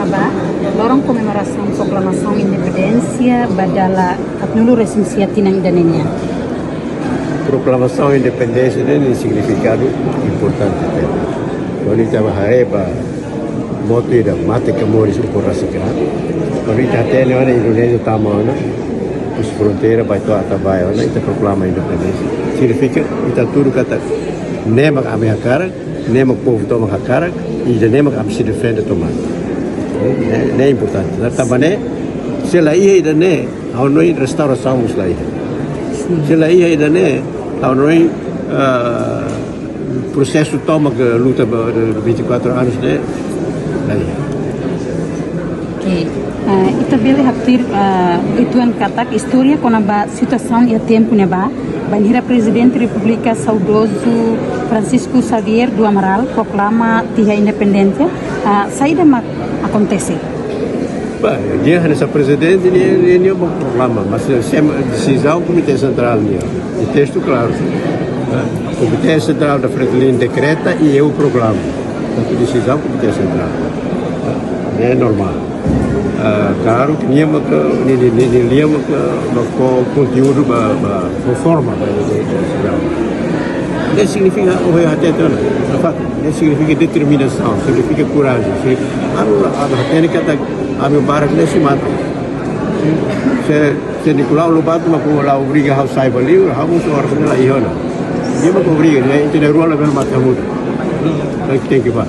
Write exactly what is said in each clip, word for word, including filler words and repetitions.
Ba, loron komemorasaun proklamasaun independénsia ba dala haatnulu resin sia tinan ida-ne'e nian. Proklamasaun independénsia ne'e nia signifikadu importante tebes. Kuandu ita bá haree ba moto ida mate ka moris ukun rasik an. Kuandu ita hatene ona Indonézia tama ona husi fronteira ba to'o Atabae ona, ita proklama independénsia. Signifika ita hatudu katak ne'e mak ami hakarak, ne'e mak povu tomak hakarak, i ida-ne'e mak ami sei defende tomak. Ne'e, ne'e importante. Tanba ne'e, se la iha ida-ne'e, ha'u hanoin restaurasaun mós la iha. Se la iha ida-ne'e, ha'u hanoin, ah, prosesu tomak luta ba, de vinte e quatro anos ne'e, la iha. Oke. Ah, ita bele haktuir, ah, uitoan katak istória kona-ba situasaun iha tempu ne'ebá, bainhira Prezidente Repúblika saudozu Francisco Xavier do Amaral proklama tiha independénsia, ah, saida mak akontese? Ba, nia hanesan prezidente, nia, nia, nia proklama, mas, eh, sema, desizaun Komité Sentrál nian. I testu klaru. Komité Sentrál da FRETILIN dekreta i eu proklama. Portantu, desizaun Komité Sentrál. Ne'e normál. Ah, klaru ke nia maka, nia, nia, nia, nia lian maka, maka konteúdu ba, ba, ba forma ba, ba, ba, ba. Ne'e signifika, ohin hatete ona, de facto, ne'e signifika determinasaun, signifika korajen, signifika, anu, anu, hatene katak ami barak ne'e sei mate. Se, se Nicolau Lobato mak la obriga ha'u sai ba liur, ha'u mós oras ne'e la iha ona. Nia mak obriga, ne'e, ita na'in-rua labele mate hamutuk. Thank you, thank you, ba.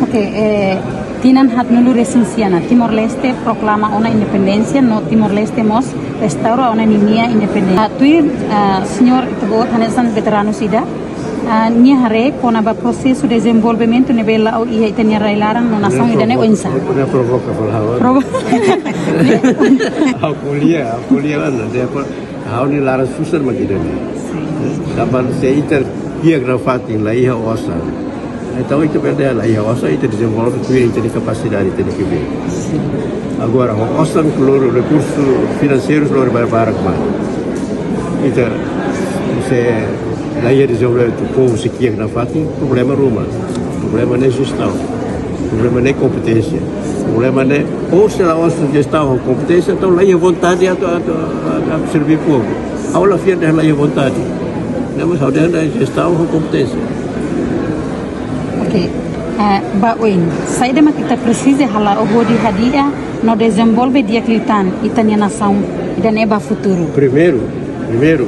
Oke, eh, tinan haatnulu resin sia ona, Timor-Leste proklama ona independénsia, no Timor-Leste mós restaura ona ninia independénsia. Ah, tuir, ah, señór ita-boot hanesan veteranu ida, ah, nia haree kona-ba prosesu dezenvolvimentu ne'ebé la'o iha ita-nia rai-laran no nasaun ida-ne'e oinsá? Ne'e provoka fali ha'u. Provo- Ha'u ko'alia, ha'u ko'alia ona, depois ha'u-nia laran susar mak ida-ne'e. Sin. Tanba se ita kiak nafatin la iha osan. Entaun ita bele la iha osan, ita dezenvolve tuir ita-nia kapasidade, ita-nia Q B. Agora, ho osan, kleur, rekursu finanseiru lori barak-barak mai. Ita, se la iha dezenvolvimentu, povu sei kiak nafatin, problema ruma. Problema ne'e jestaun. Problema ne'e kompeténsia. Problema ne'e, ou se la'ós jestaun ho kompeténsia, entaun la iha vontade atu, atu, atu, atu serve povu. Ha'u la fiar dehan la iha vontade. Ne'e, mas ha'u dehan jestaun ho kompeténsia. Oke. Eh, ba oin, saida mak ita presiza hala'o hodi hadi'a no dezenvolve di'ak liután ita-nia nasaun ida-ne'e ba futuru? Primeiru, primeiru,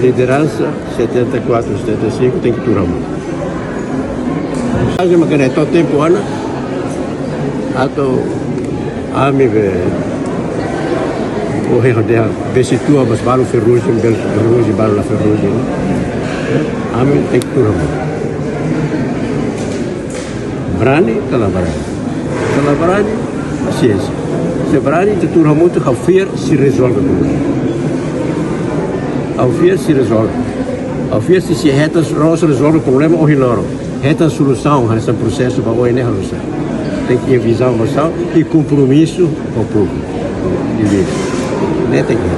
lideransa setenta e quatro, setenta e cinco tenke tuur hamutuk. Hanesan mak ne'e to'o tempu ona, atu ami be, ohin ha'u dehan, be situa mas balu ferrujen, be ferrujen, balu la ferrujen. Ami tenke tuur hamutuk. Brani ka la brani? Ka la brani, pasiénsia. Se brani, ita tuur hamutuk, ha'u fiar sei rezolve problema. Ha'u fiar sei rezolve. Ha'u fiar sei, sei hetan, loos rezolve problema ohin loron. Hetan solusaun, hanesan prosesu ba oin ne'e halo sai. Tenke iha vizaun ba osan i kompromisu ho povu. Ne'e tenke.